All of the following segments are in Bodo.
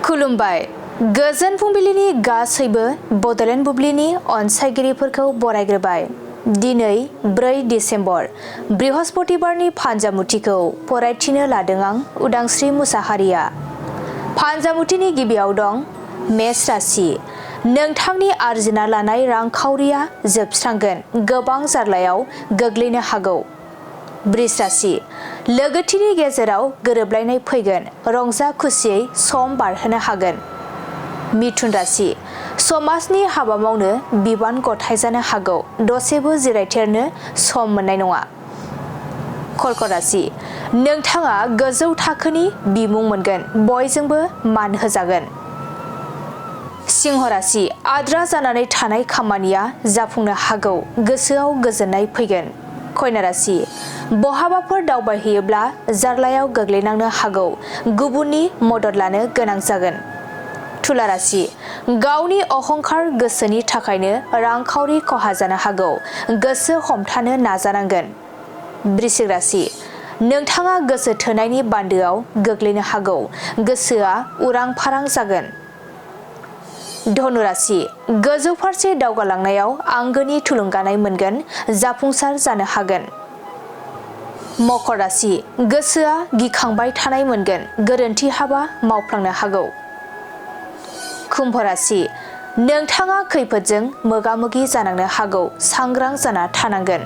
खुलुमबाय गोजोन फुंबिलिनि गासैबो बड'लेण्ड बुब्लिनि अनसायगिरिफोरखौ बरायग्रोबाय। दिनै 4 डिसेम्बर बृहस्पतिबारनि फान्जामुथिखौ फरायथिनो लादों आं उदांस्रि मुसाहारिया। फान्जामुथिनि गिबियाव दं मेष राशि। नोंथांनि आरजिना लानाय रांखावरिया जोबस्रांगोन, गोबां जार्लायाव गोग्लैनो हागौ। वृष राशि। लोगोथिनि गेजेराव गोरोबलायनाय फैगोन, रंजा खुसियै सम बारहोनो हागोन। मिथुन राशि। समाजनि हाबा मावनो बिबान गथायजानो हागौ, दसेबो जिरायथेरनो सम मोननाय नङा। कर्कट राशि। नोंथाङा गोजौ थाखोनि बिमुं मोनगोन, बयजोंबो मान होजागोन। सिंह राशि। आद्रा जानानै थानाय खामानिया जाफुंनो हागौ, गोसोआव गोजोननाय फैगोन। कन्या राशि। बहाबाफोर दावबायहैयोब्ला जार्लायाव गोग्लैनांनो हागौ, गुबुननि मदद लानो गोनां जागोन। तुला राशि। गावनि अहंकार गोसोनि थाखायनो रांखावरि खहा जानो हागौ, गोसो हमथानो नाजानांगोन। वृश्चिक राशि। नोंथाङा गोसो थोनायनि बान्दोआव गोग्लैनो हागौ, गोसोआ उरां फारां जागोन। धनु राशि। गोजौ फारसे दावगालांनायाव आंगोनि थुलुंगानाय मोनगोन, जाफुंसार जानो हागोन। मकर राशि। गोसोआ गिखांबाय थानाय मोनगोन, गोरोन्थि हाबा मावफ्लांनो हागौ। कुम्भ राशि। नोंथाङा खैफोदजों मोगा मोगि जानांनो हागौ, सांग्रां जाना थानांगोन।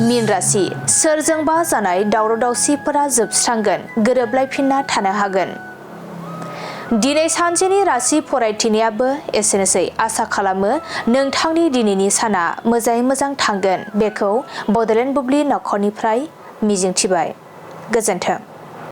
मीन राशि। सोरजोंबा जानाय दावराव दावसिफोरा जोबस्रांगोन, गोरोबलायफिनना थानो हागोन। दिनै सानसेनि राशि फरायथिनायाबो एसेनोसै। आसा खालामो नोंथांनि दिनैनि साना मोजाङै मोजां थांगोन, बेखौ बड'लेण्ड बुब्लि नखरनिफ्राय मिजिंथिबाय। गोजोन्थों।